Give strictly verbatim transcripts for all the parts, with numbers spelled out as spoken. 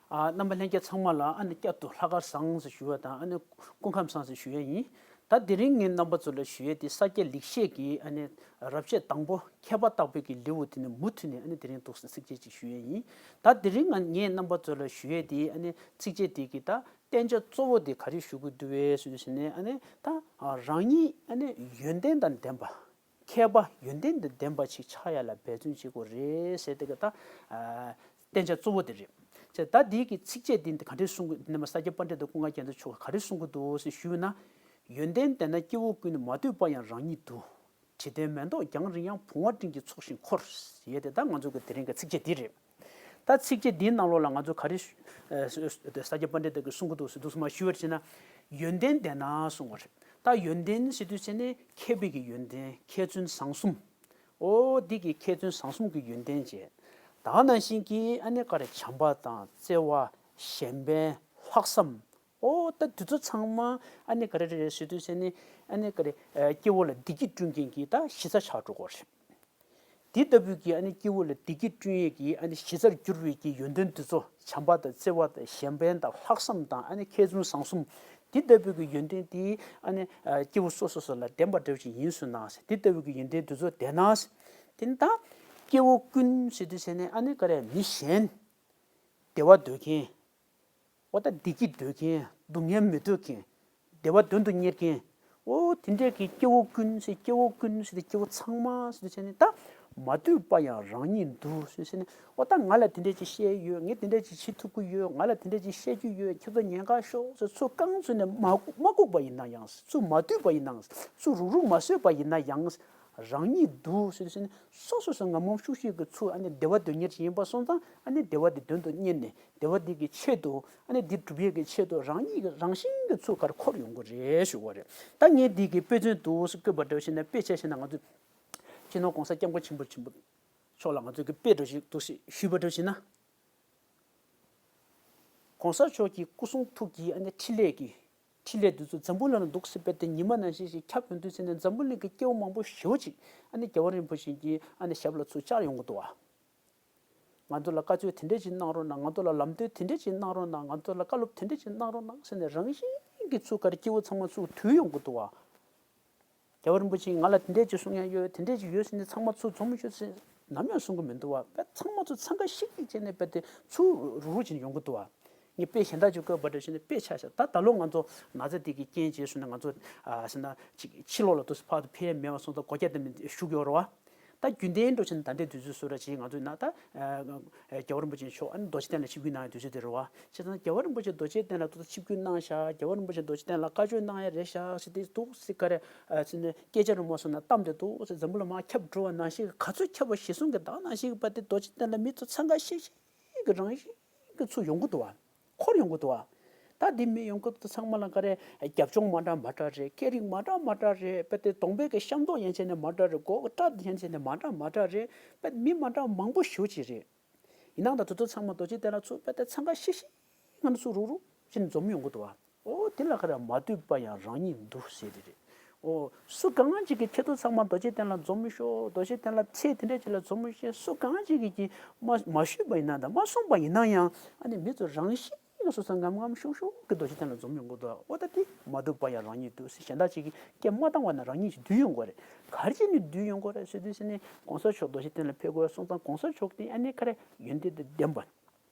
ཨ། རྣམ་པ་ལྷན་རྒྱས་ཚང་མ་ལ་ཨ་ནི་བསྐྱར་དུ་ལྷག་དཀར་བཟང་ཟེར་ཞུ་བ་དང་ཨ་ནི་སྐུ་ཁམས་བཟང་ཟེར་ཞུ་ཡས་ཡིན། ད་དེ་རིང་ངས་རྣམ་པ་ཚོ་ལ་ཞུ་ཡས་དེ་ས་སྐྱ་ལེགས་བཤད་ཀྱི་ཨ་ནི་རབ་བཤད་དང་པོ་མཁས་པ་བརྟག་པའི་གི་ལེའུ་དེ་ནས་མུ་མཐུད་ནས་ཨ་ནི་དེ་རིང་འདུག་སེ་ཚིགས་བཅད་ཅིག་ཞུ་ཡས་ཡིན། ད་དེ་རིང་ང་ངས་རྣམ་པ་ཚོ་ལ་ཞུ་ཡས་དེ་ཨ་ནི་ཚིགས་བཅད་དེ་གི་ད་བསྟན་བྱ་གཙོ་བོ་དེ་ག་རེ་ཞུ་གི་འདུག་བས་ཟེར་དུས་ཟེར་ནས་ཨ་ནི་ད་རང་ཉིད་ཨ་ནི་ཡོན་ཏན་དང་ལྡན་པ། མཁས་པ་ཡོན་ཏན་དང་ལྡན་པ་ཞིག་ཆགས་ཡ་ལ་འབད་བརྩོན་བྱེད་དགོས་རེད་ཟེར་དེ་ག་ད། ཨ། བསྟན་བྱ་གཙོ་བོ་དེ་རེད། ཅེས་ད་འདི་གི་ཚིགས་བཅད་འདི་ག་འདྲས་གསུང་གི་འདི་ནས་མ་ས་སྐྱ་པཎྜི་ཏ་ཀུན་དགའ་རྒྱལ་མཚན་མཆོག་ག་རེ་གསུང་གི་འདུག་ཟེར་ཞུས་ན། ཡོན་ཏན་ལྡན་ན་སྐྱེ་བོ་ཀུན། མ་བསྡུས་པ་ཡང་རང་ཉིད་དུ། དྲི་ལྡན་མེ་ཏོག་རྒྱང་རིང་ཡང་། བུང་བ་སྤྲིན་གྱི་ཚོགས་བཞིན་འཁོར། ཡས་དེ་ད་ང་ཚོ་གི་དེ་རིང་གི་ཚིགས་བཅད་འདི་རེད། ད་ཚིགས་བཅད་འདིའི་ནང་ལོགས་ལ་ང་ཚོ་ག་རེ་ཞུ། ཨ། ས་སྐྱ་པཎྜི་ཏ་གིས་གསུང་གི་འདུག་ཟེར་འདུག་སེ་མ་ཞུས་པར་བྱས་ན། ཡོན་ཏན་ལྡན་ན་གསུང་བ་རེད། ད་ཡོན་ཏན་ཟེར་དུས་ཚེ་ནི་མཁས་པའི་གི་ཡོན་ཏན་མཁས་བཙུན་བཟང་གསུམ། ཨོ་འདི་གི་མཁས་བཙུན་བཟང་གསུམ་གྱི་ཡོན་ཏན་བྱས། ད་ནང་བཞིན་གྱི་ཨ་ནི་ག་རེ་བྱམས་པ་དང་བརྩེ་བ་གཞན་ཕན་ལྷག་བསམ། ཨོ་ད་དེ་ཚོ་ཚང་མ་ཨ་ནི་ག་རེ་རེད་ཟེར་དུས་ཚེ་ནི་ཨ་ནི་ག་རེ་སྐྱེ་བོ་ལ་བདེ་སྐྱིད་བསྐྲུན་མཁན་གྱི་ད་གཞི་རྩ་ཆགས་འགྲོ་གི་རེད། དེ་ལྟ་བུའི་གི་ཨ་ནི་སྐྱེ་བོ་ལ་བདེ་སྐྱིད་བསྐྲུན་ཡས་ཀྱི་ཨ་ནི་གཞི་རྩར་གྱུར་པའི་གི་ཡོན་ཏན་དེ་ཚོ་བྱམས་པ་དང་བརྩེ་བ་དང་གཞན་ཕན་དང་ལྷག་བསམ་དང་ཨ་ནི་མཁས་བཙུན་བཟང་གསུམ། དེ་ལྟ་བུའི་གི་ཡོན་ཏན་དེ་ཨ་ནི་སྐྱེ་བོ་སོ་སོ་སོ་ལ་ལྡན་པ་འདྲ་བ་ཞིག་ཡིན་སོང་ན་ཟེར། དེ་ལྟ་བུའི་གི་ཡོན་ཏན་དེ་ཚོ་ལྡན་ན་ཟེར། དེ་ནི་ད་སྐྱེ་བོ་ཀུན་ཟེར་དུས་ཟེར་ནས་ཨ་ནི་ག་རེ་མི་གཞན་བདེ་བ་འདོད་མཁན། འོ་ད་བདེ་སྐྱིད་འདོད་མཁན། སྡུག་བསྔལ་མི་འདོད་མཁན། བདེ་བ་དོན་དུ་གཉེར་མཁན། འོ་དེ་འདྲས་ཀྱི་སྐྱེ་བོ་ཀུན་ཟེར། སྐྱེ་བོ་ཀུན་ཟེར་ཏེ་སྐྱེ་བོ་ཚང་མ་ཟེར་དུས་ཙམ་ནས་ད་མ་བསྡུས་པ་ཡང་རང་ཉིད་འདུ་ཟེར་ཟེར་ནས། འོ་ད་ང་ལ་དེ་འདྲས་ཅིག་བཤད་ཡོད། ངས་དེ་འདྲས་ཅིག་བྱེད་ཐུབ་ཀྱི་ཡོད། ང་ལ་དེ་འདྲས་ཅིག་བཤད་རྒྱུ་ཡོད། ཁྱེད་ཚོ་ཉན་ག་ཤོག་ཟེར་ཚུར་རྐང་བཙུགས་ནས་མ་མ་བཀུག་པ་ཡིན་ན་ཡང་། ཚུར་མ་བསྡུས་པ་ཡིན་ན་ཡང་། ཚུར་རུག་རུག་མ་བཟོས་པ་ཡིན་ན་ཡང་། རང་ཉིད་འདུ་ཟེར་ཟེར་ནས་སོ་སོ་སོ་ངམ་ངམ་ཤུགས་ཤུགས་ཀྱིས་ཚུར་ཨ་ནི་བདེ་བ་དོན་གཉེར་ཅིག་ཡིན་པ་སོང་ཙང་། ཨ་ནི་བདེ་བ་དེ་དོན་དུ་གཉེར་ནས་བདེ་བ་འདི་གི་ཆེད་དུ། ཨ་ནི་འདི་སྒྲུབ་ཡས་ཀྱི་ཆེད་དུ་རང་ཉིད་ཀྱི་རང་བཞིན་གྱིས་ཚུར་ག་རེ་འཁོར་ཡོང་གི་རེད་ཞུ་བ་རེད། ད་ངས་འདི་གི་དཔེ་མཚོན་དུ་བཀོད་པ་འདྲ་བ་ཞིག་ན། དཔེ་ཆ་བཞག་ན་ང་ཚོ་སྤྱི་ནོར་གོང་ས་སྐྱབས་མགོན་ཆེན་པོ་ཆེན་པོ་མཆོག་ལ་ང་ཚོ་གི་དཔེ་འདྲ་ཞིག་འདུག་སེ་ཞུས་པ་འདྲ་ཞིག་ན། གོང་ས་མཆོག་གི་སྐུ་གསུང་ཐུགས་ཀྱི་ཨ་ནི་ཕྲིན་ལས་ཀྱི་ཕྲིན་ལས་འདི་ཚོ་འཛམ་བུ་གླིང་ལ་འདུག་སེ་རྦད་དེ་ཉི་མ་ནང་བཞིན་ཞིག་ཁྱབ་ཡོང་དུས་ཙམ་ནས། འཛམ་བུ་གླིང་གི་སྐྱེ་བོ་མང་པོ་ཞེ་པོ་ཅིག་ཨ་ནི་རྒྱལ་བ་རིན་པོ་ཆེ་གི་ཨ་ནི་ཞབས་ལ་ཚུར་བཅར་ཡོང་གི་འདུག་བ། ང་ཚོ་ལ་བཀའ་ཆོས་དེ་འདྲས་ཅིག་གནང་རོགས་གནང་། ང་ཚོ་ལ་ལམ་སྟོན་དེ་འདྲས་ཅིག་གནང་རོགས་གནང་། ང་ཚོ་ལ་བཀའ་སློབ་དེ་འདྲས་ཅིག་གནང་རོགས་གནང་ཟེར་ནས་རང་བཞིན་གྱིས་ཚུར་ག་རེ་སྐྱེ་བོ་ཚང་མ་ཚུར་འདུས་ཡོང་གི་འདུག་བ། རྒྱལ་བ་རིན་པོ་ཆེས་ང་ལ་དེ་འདྲས་ཅིག་གསུང་ཡ་ཡོད། དེ་འདྲས་ཅིག་ཡོད་ཟེར་ནས་ཚང་མ་ཚུར་འཛོམས་ཤོག་ཟེར་ནམ་ཡང་གསུང་གི་མི་འདུག་བ། དཔེ་ཚང་མ་ཚུར་འཚང་ཁ་ཤིག་ཤིག་བྱས་ནས་རྦད་དེ་ཚུར་རུག་རུག་བྱས་ནས་ཡོང་གི་འདུག་བ། ངས་དཔེ་གཞན་དག་ཅིག་བཀོད་པ་འདྲ་ཞིག་ན། དཔེ་ཆ་བཞག་ད་ད་ལོ་ང་ཚོ་ན་ཚ་འདི་གི་རྐྱེན་བྱས་སོང་ན། ང་ཚོ་ཨ་ཟེར་ན་ཅིག་ཕྱི་ལོགས་ལ་འདུག་སེ་ཕར་ཕེབས་ཡ་མེད་པ་སོང་ཙང་སྒོ་རྒྱག་དེ་མི་བཞུགས་ཡོད་རེད་བ། ད་རྒྱུན་ལྡན་འགྲོ་ཕྱིན་ད་ལྟའི་དུས་ཚོད་སུ་ར་ཅིག་ང་ཚོ་ན་ད་ཨ་རྒྱལ་བ་རིན་པོ་ཆེ་མཆོག་ཨ་ནི་རྡོ་རྗེ་གདན་ལ་ཆིབས་བསྒྱུར་གནང་ཡའི་དུས་ཚོད་དེ་རེད་བ། བྱས་ཙང་རྒྱལ་བ་རིན་པོ་ཆེ་རྡོ་རྗེ་གདན་ལ་འདུག་སེ་ཆིབས་བསྒྱུར་གནང་ཤག་རྒྱལ་བ་རིན་པོ་ཆེ་རྡོ་རྗེ་གདན་ལ་བཀའ་ཆོས་གནང་ཡ་རེད་ཤག་ཟེར་ཏེ་འདུག་སེ་ག་རེ་ཨ་ཟེར་ན་སྐད་ཆ་རུ་མ་སོང་ན་གཏམ་དེ་འདུག་སེ་འཛམ་བུ་གླིང་མར་ཁྱབ་འགྲོ་བ་ནང་བཞིན། ག་ཚོད་ཁྱབ་པ་གཞིར་བཟུང་གི་ད་ནང་བཞིན་གྱི་རྦད་དེ་རྡོ་རྗེ་གདན་ལ་མི་ཚོ་འཚང་ཁ་ཤིག་ཤིག་གི་རང་བཞིན་གྱིས་ཚུར་ཡོང་གི་འདུག་བ། འཁོར་ཡོང་གི་འདུག་བ། ད་འདི་མི་ཡོང་གི་འདུག་ཚང་མ་ལ་ག་རེ་རྒྱབ་ལྗོངས་མ་འདྲ་མ་འདྲ་རེད། སྐད་རིགས་མ་འདྲ་མ་འདྲ་རེད། རྦད་དེ་གདོང་པའི་གི་ཤ་མདོག་ཡན་ཆད་ནས་མ་འདྲ་རེད། མགོ་གི་སྐྲ་ཡན་ཆད་ནས་མ་འདྲ་མ་འདྲ་རེད། རྦད་མི་མ་འདྲ་མང་པོ་ཞེ་པོ་ཅིག་རེད། ཡིན་ནའང་ད་དེ་ཚོ་ཚང་མ་རྡོ་རྗེ་གདན་ལ་ཚུར་རྦད་དེ་འཚང་ཁ་ཤིག་ཤིག་ངང་ཚུར་རུག་རུག་བྱས་ནས་འཛོམས་ཡོང་གི་འདུག་བ། ཨོ་དེ་ལ་ག་རེ་མ་བསྡུས་པ་ཡང་རང་ཉིད་འདུ་ཟེར་དེ་རེད། ཨོ་སུ་གང་ཅིག་གིས་ཁྱེད་ཚོ་ཚང་མ་རྡོ་རྗེ་གདན་ལ་འཛོམས་ཤོག་རྡོ་རྗེ་གདན་ལ་ཚེ་དེ་འདྲ་ཅིག་ལ་འཛོམས་ཤོག་སུ་གང་ཅིག་གིས་ཀྱིས་མ་མ་ཞུས་པ་ཡིན་ན་དང་མ་གསུངས་པ་ཡིན་ན་ཡང་། ཨ་ནི་མི་ཚོ་རང་བཞིན་གྱིས་སོ་སོ་ངམ་ངམ་ཤུགས་ཤུགས་ཀྱིས་རྡོ་རྗེ་གདན་ལ་འཛོམས་ཡོང་གི་འདུག་ཨོ་ད་དེ་མ་བསྡུས་པ་ཡང་རང་ཉིད་འདུ་ཟེར། གཞན་དག་ཅིག་གིས་སྐད་མ་བཏང་བ་ན་རང་ཉིད་ཀྱིས་འདུས་ཡོང་གི་རེད། ག་རེ་བྱས་ནས་འདུས་ཡོང་གི་རེད་ཟེར་དུས་ཟེར་ནས། གོང་ས་མཆོག་རྡོ་རྗེ་གདན་ལ་ཕེབས་དགོས་སོང་ཙང་། གོང་ས་མཆོག་དེ་ཨ་ནི་ག་རེ་ཡོན་ཏན་དང་ལྡན་པ།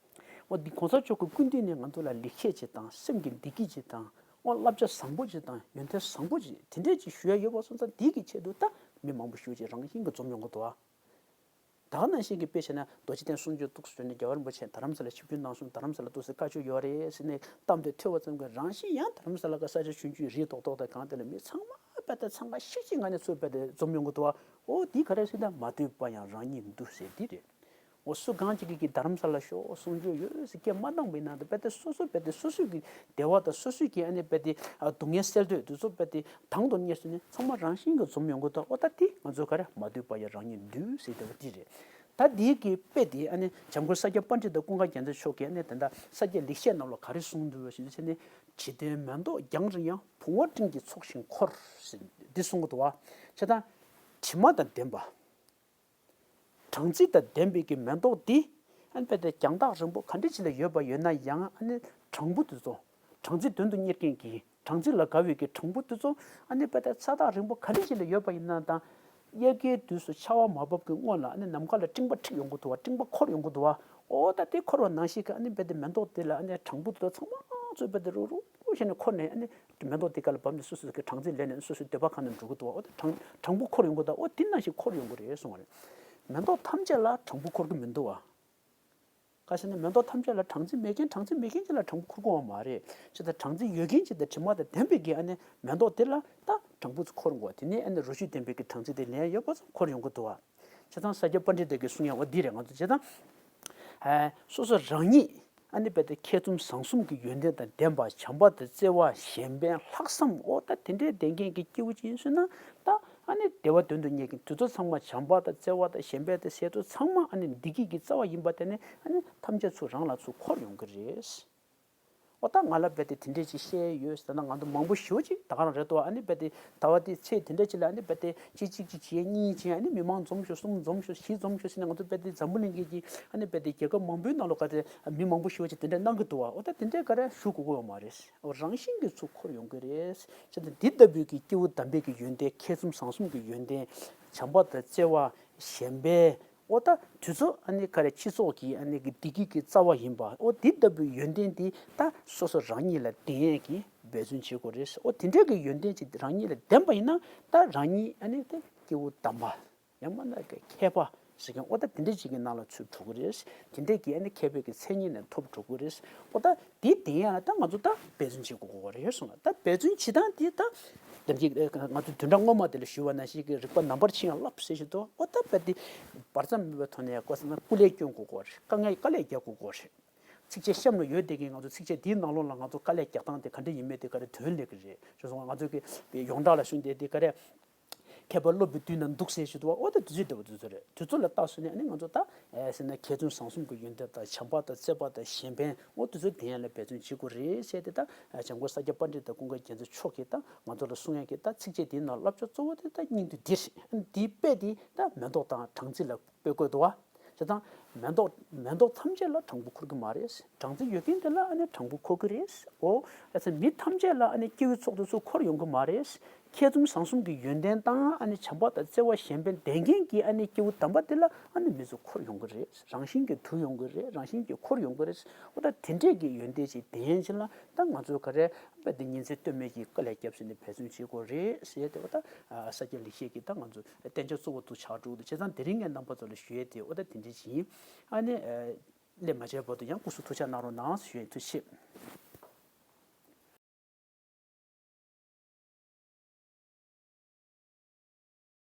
འོ་འདི་གོང་ས་མཆོག་གི་སྐུ་མདུན་ནས་ང་ཚོ་ལ་ལེགས་བཤད་ཅིག་དང་། སེམས་ཀྱི་བདེ་སྐྱིད་ཅིག་དང་། འོ་བསླབ་བྱ་བཟང་པོ་ཅིག་དང་། ཡོན་ཏན་བཟང་པོ་ཅིག་དེ་འདྲས་ཅིག་ཞུ་ཡ་ཡོད་པ་སོང་ཙང་། འདི་གི་ཆེད་དུ་ད་མི་མང་པོ་ཞེ་པོ་ཅིག་རང་བཞིན་གྱིས་འཛོམས་ཡོང་གི་འདུག་ཨ། ད་ག་ནང་བཞིན་གྱི་དཔེ་བྱས་ན། རྡོ་རྗེ་གདན་གསུང་ཆོས་འདུག་སེ་ཞུས་ནས་རྒྱལ་བ་རིན་པོ་ཆེ་རྡ་རམ་ས་ལ་ཆིབས་བསྒྱུར་གནང་སོང་། རྡ་རམ་ས་ལ་འདུག་སེ་བཀའ་ཆོས་ཡོད་རེད་ཟེར་ནས་གཏམ་དེ་ཐོས་པ་ཙམ་གྱིས་རང་བཞིན་ཡང་རྡ་རམ་ས་ལ་གི་ས་ཆ་ཆུང་ཆུང་རིགས་རྡོག་རྡོག་དང་གང་དེ་ལ་མི་ཚང་མ་རྦད་དེ་འཚང་ཁ་ཤིག་ཤིག་ངང་ནས་ཚུར་རྦད་དེ་འཛོམས་ཡོང་གི་འདུག་ཨ། འོ་འདི་ག་རེ་ཟེར་ན། མ་བསྡུས་པ་ཡང་རང་ཉིད་འདུ་ཟེར་འདི་རེད། འོ་སུ་གང་ཅིག་གིས་རྡ་རམ་ས་ལ་ཤོག་གསུང་ཆོས་ཡོད་ཟེར་སྐད་མ་བཏང་བའི་ནང་དུ། རྦད་དེ་སོ་སོ་རྦད་དེ་སོ་སོའི་གི་བདེ་བ་དང་སོ་སོའི་གི་ཨ་ནི་རྦད་དེ་ཨ་སྡུག་བསྔལ་སེལ་འདོད་དེ་ཚོ་རྦད་དེ་དང་དུ་གཉེར་སོང་ནས་ཚང་མ་རང་བཞིན་གྱིས་འཛོམས་ཡོང་གི་འདུག་ཨོ་ད་དེ་ང་ཚོ་ག་རེ། མ་བསྡུས་པ་ཡང་རང་ཉིད་འདུ་ཟེར་བསྡད་པ་འདི་རེད། ད་འདིའི་གི་དཔེ་དེ་ཨ་ནི་བྱམས་མགོན་ས་སྐྱ་པཎྜི་ཏ་ཀུན་དགའ་རྒྱལ་མཚན་མཆོག་གིས་ཨ་ནི་ད་ལྟ་ས་སྐྱ་ལེགས་བཤད་ནང་ལ་ག་རེ་གསུངས་འདུག་ཟེར་ན། དྲི་ལྡན་མེ་ཏོག་རྒྱང་རིང་ཡང་། བུང་བ་སྤྲིན་གྱི་ཚོགས་བཞིན་འཁོར་ཟེར་འདི་གསུང་གི་འདུག་བ། བྱས་ཙང་དྲི་མ་དང་ལྡན་པ། སྦྲང་རྩི་དང་ལྡན་པའི་གི་མེ་ཏོག་འདི་ ཨ་ནི་དཔེ་དེ་རྒྱང་ཐག་རིང་པོ་ག་འདྲ་ཅིག་ལ་ཡོད་པ་ཡོད་ན་ཡང་ཨ་ནི་གྲངས་འབོར་དེ་ཚོ། གྲངས་རྩིས་དོན་དུ་གཉེར་མཁན་གྱི་གྲངས་རྩིས་ལ་དགའ་བའི་གི་གྲངས་འབོར་དེ་ཚོ་ཨ་ནི་དཔེ་དེ་ཚ་ཐག་རིང་པོ་ག་འདྲ་ཅིག་ལ་ཡོད་པ་ཡིན་ན་དང་། དབྱར་ཁའི་དུས་སུ་ཆར་པ་མ་བབས་ཀྱི་སྔོན་ལ་ཨ་ནི་ནམ་མཁའ་ལ་སྤྲིན་པ་འཁྲིགས་ཡོང་གི་འདུག་བ། སྤྲིན་པ་འཁོར་ཡོང་གི་འདུག་བ། འོ་ད་དེ་འཁོར་བ་ནང་བཞིན་གྱི་ཨ་ནི་དཔེ་དེ་མེ་ཏོག་དེ་ལ་ཨ་ནི་གྲངས་འབོར་དེ་ཚོ་ཚང་མ་ཚོས་དཔེ་དེ་རུག་རུག་བྱས་ནས་འཁོར་ནས་ཨ་ནི་མེ་ཏོག་དེ་ག་ལ་བབས་ནས་སོ་སོ་གི་གྲངས་རྩིས་ལེན་ནས་སོ་སོའི་འདོད་པ་གང་ནས་འགྲོ་གི་འདུག་བ། འོ་ད་གྲངས་གྲངས་འབོར་འཁོར་ཡོང་གི་འདུག་འོ་དེ་ནང་བཞིན་འཁོར་ཡོང་གི་རེད་གསུངས་པ་རེད། མེ་ཏོག་ཐམས་ཅད་ལ་གྲངས་འབོར་འཁོར་གི་མི་འདུག་བ། ག་ཟེར་ན་མེ་ཏོག་ཐམས་ཅད་ལ་གྲངས་རྩིས་མེད་མཁན། གྲངས་རྩིས་མེད་མཁན་ཅིག་ལ་གྲངས་འབོར་འཁོར་དགོས་པ་མ་རེད། ཇི་ལྟར་གྲངས་རྩིས་ཡོད་མཁན་ཅིག་དང་དྲི་མ་དང་ལྡན་པའི་གི་ཨ་ནི་མེ་ཏོག་དེ་ལ་ད་གྲངས་འབོར་ཚོ་འཁོར་དགོས། དེ་ནས་ཨ་ནི་རོ་བཅུད་ལྡན་པའི་གི་གྲངས་རྩིས་དེ་ལེན་ཡོད་པ་ཚོ་འཁོར་ཡོང་གི་འདུག་བ། བྱས་ཙང་ས་སྐྱ་པཎྜི་ཏ་གིས་གསུང་ཡ་འོ་འདི་རེད། ང་ཚོ་བྱས་ཙང་ཨ་སོ་སོ་རང་ཉིད་ཨ་ནི་དཔེ་དེ་ཁྱད་གསུམ་བཟང་གསུམ་གྱི་ཡོན་ཏན་དང་ལྡན་པ། བྱམས་པ་དང་བརྩེ་བ། གཞན་ཕན། ལྷག་བསམ། འོ་ད་དེ་འདྲའི་ལྡན་མཁན་གྱི་སྐྱེ་བོ་ཅིག་ཡིན་ཟེར་ན་ད། ཨ་ནི་བདེ་བ་དོན་དུ་གཉེར་མཁན་དེ་ཚོ་ཚང་མ། བྱམས་པ་དང་བརྩེ་བ་དང་གཞན་ཕན་དང་ཟེར་དེ་ཚོ་ཚང་མ་ཨ་ནི་བདེ་སྐྱིད་ཀྱི་རྩ་བ་ཡིན་པ་དེ་ནི་ཨ་ནི་ཐམས་ཅད་ཚོ་རང་ལ་ཚུར་འཁོར་ཡོང་གི་རེད། འོ་ད་ང་ལ་རྦད་དེ་དེ་འདྲས་ཅིག་བཤད་ཡོད་ཟེར་ན་ང་ཚོ་མང་པོ་ཞེ་པོ་ཅིག་ད་ག་རང་རེད་དོ། ཨ་ནི་རྦད་དེ་ཟླ་བ་དེའི་ཚེས་དེ་འདྲས་ཅིག་ལ་ཨ་ནི་རྦད་དེ་གཅིག་གཅིག་གཅིག་བྱས། གཉིས་བྱས། ཨ་ནི་མི་མང་འཛོམས་ཤོག་གསུམ་འཛོམས་ཤོག་བཞི་འཛོམས་ཤོག་ཟེར་ནས་ང་ཚོ་རྦད་དེ་འཛམ་བུ་གླིང་གི་ཨ་ནི་རྦད་དེ་རྒྱལ་ཁབ་མང་པོའི་ནང་ལོགས་ག་དེ་མི་མང་པོ་ཞེ་པོ་ཅིག་དེ་འདྲས་གནང་གི་འདུག་བ། འོ་ད་དེ་འདྲས་ག་རེ་ཞུ་དགོས་ཀྱི་ཡོད་མ་རེད། འོ་རང་བཞིན་གྱིས་ཚུར་འཁོར་ཡོང་གི་རེད། བྱས་ཙང་འདི་ལྟ་བུའི་གི་སྐྱེས་བུ་དམ་པའི་གི་ཡོན་ཏན། ཁྱད་གསུམ་བཟང་གསུམ་གྱི་ཡོན་ཏན། བྱམས་པ་དང་བརྩེ་བ། གཞན་ཕན། འོ་ད་དུས་ཚོད་ཨ་ནི་ག་རེ་སྤྱི་ཚོགས་ཀྱི་ཨ་ནི་གི་བདེ་སྐྱིད་ཀྱི་རྩ་བ་ཡིན་པ། འོ་འདི་ལྟ་བུའི་ཡོན་ཏན་འདི་ད་སོ་སོ་རང་ཉིད་ལ་ལྡན་ཡས་ཀྱི་འབད་བརྩོན་བྱེད་དགོས་རེད། འོ་དེ་འདྲའི་གི་ཡོན་ཏན་ཅིག་རང་ཉིད་ལ་ལྡན་པ་ཡིན་ན་ད་རང་ཉིད་ཨ་ནི་ད་སྐྱེས་བུ་དམ་པ། ཡང་མིན་ན་མཁས་པ་ཟེར་མཁན་འོ་ད་དེ་འདྲ་ཅིག་གི་ནང་ལ་ཚུད་འགྲོ་གི་རེད། དེ་འདྲ་གི་ཨ་ནི་མཁས་པའི་གི་མཚན་ཉིད་ནས་ཐོབ་འགྲོ་གི་རེད། འོ་ད་དེ་བདེན་ཡ་ལ་ད་ང་ཚོ་ད་འབད་བརྩོན་བྱེད་དགོས་ཀྱི་རེད་གསུངས་ལ། ད་འབད་བརྩོན་བྱེད་སྟངས་དེ་ད་དེ་ང་ཚོ་བདུན་ཕྲག་སྔོན་མ་དེ་ལ་ཞུས་པ་ནང་བཞིན་གི་རིག་པ་ནམ་བར་ཕྱིན་ཡང་བསླབ་ཟེར་བཞིན་དུ། འོ་ད་རྦད་དེ་བར་མཚམས་མེད་པའི་ཐོག་ནས་ཡང་དཀའ་ས་ན་སྐུ་ལས་སྐྱོན་དགོས་ཀྱི་རེད། དཀའ་ངལ་དཀའ་ལས་རྒྱག་དགོས་ཀྱི་རེད། ཚིགས་བཅད་གཤམ་ལ་ཡོད་བསྡད་མཁན་ང་ཚོ་ཚིགས་བཅད་འདིའི་ནང་ལོགས་ལ་ང་ཚོ་དཀའ་ལས་རྒྱག་སྟངས་དེ་ག་འདྲ་ཡིན་མིན་དེ་ག་རེ་དོན་སླེབས་ཀྱི་རེད། བྱས་ཙང་ང་ཚོ་གི་ཡོངས་གྲགས་ལ་གསུངས་བསྡད་དེ་ག་རེ། མཁས་པ་སློབ་པའི་དུས་ན་འདུག་ཟེར་ཞུ་དུས། འོ་ད་དུས་ཚོད་འདྲ་བོ་དུས་ཚོད་རེད། དུས་ཚོད་ལ་བལྟས་སོང་ནས་ཨ་ནི་ང་ཚོ་ད་ཨེ་ཟེར་ན་མཁས་བཙུན་བཟང་གསུམ་གྱི་ཡོན་ཏན་དང་། བྱམས་པ་དང་བརྩེ་བ་དང་། གཞན་ཕན། འོ་དུས་ཚོད་དེ་ཡན་ལ་འབད་བརྩོན་བྱེད་དགོས་རེད་ཟེར་ཏེ། ད་འཇམ་མགོན་ས་སྐྱ་པཎྜི་ཏ་ཀུན་དགའ་རྒྱལ་མཚན་མཆོག་གིས་ད་ང་ཚོ་ལ་གསུང་ཡག་གི་ད་ཚིགས་བཅད་དེའི་ནང་བསླབ་བྱ་གཙོ་བོ་དེ་ད་སྙིང་བསྡུས་འདི་རེད། འདིའི་དཔེ་དེ་ད་མེ་ཏོག་དང་གྲངས་རྩིས་ལ་དཔེ་བཀོད་འདུག་བ། བྱས་ཙང་མེ་ཏོག་མེ་ཏོག་ཐམས་ཅད་ལ་གྲངས་འབོར་འཁོར་གྱི་མ་རེད། གྲངས་རྩིས་ཡོད་མཁན་དེ་ལ་ཨ་ནི་གྲངས་འབོར་འཁོར་གྱི་རེད། འོ་ཨ་ཙི་མི་ཐམས་ཅད་ལ་ཨ་ནི་སྐྱེ་བོའི་ཚོགས་དེ་ཚོ་འཁོར་ཡོང་གི་མ་རེད། མཁས་བཙུན་བཟང་གསུམ་གྱི་ཡོན་ཏན་དང་། ཨ་ནི་བྱམས་པ་དང་བརྩེ་བ་གཞན་ཕན་ལྡན་མཁན་གྱི་ཨ་ནི་སྐྱེ་བོ་དམ་པ་དེ་ལ་ཨ་ནི་མི་ཚོ་འཁོར་ཡོང་གི་རེད། རང་བཞིན་གྱིས་འདུ་ཡོང་གི་རེད། རང་བཞིན་གྱིས་འཁོར་ཡོང་གི་རེད། འོ་ད་དེ་འདྲས་ཀྱི་ཡོན་ཏན་ཅིག་ལྡན་ཕྱིན་ལ་ད་ང་ཚོ་ག་རེ་དཔེ་དེ་ཉིན་མཚན་ལྟོས་མེད་ཀྱི་དཀའ་ལས་བརྒྱབ་ཟིན་ནས་འབད་བརྩོན་བྱེད་དགོས་རེད་ཟེར་ཏེ། འོ་ད་ས་སྐྱ་ལེགས་བཤད་ཀྱི་ད་ང་ཚོ་བསྟན་བྱ་གཙོ་བོ་དུ་ཆགས་འགྲོ་འདུག་བྱས་ཙང་དེ་རིང་ངས་རྣམ་པ་ཚོ་ལ་ཞུ་ཡས་དེ་འོ་ད་དེ་འདྲས་ཅིག་ཡིན། ཨ་ནི། སླེབས་མ་བྱས་བར་དུ་ཡང་སྐུ་གཟུགས་ཐུགས་ཅག་གནང་རོགས་གནང་ཞུ་ཡས། ཐུགས་རྗེ་ཆེ།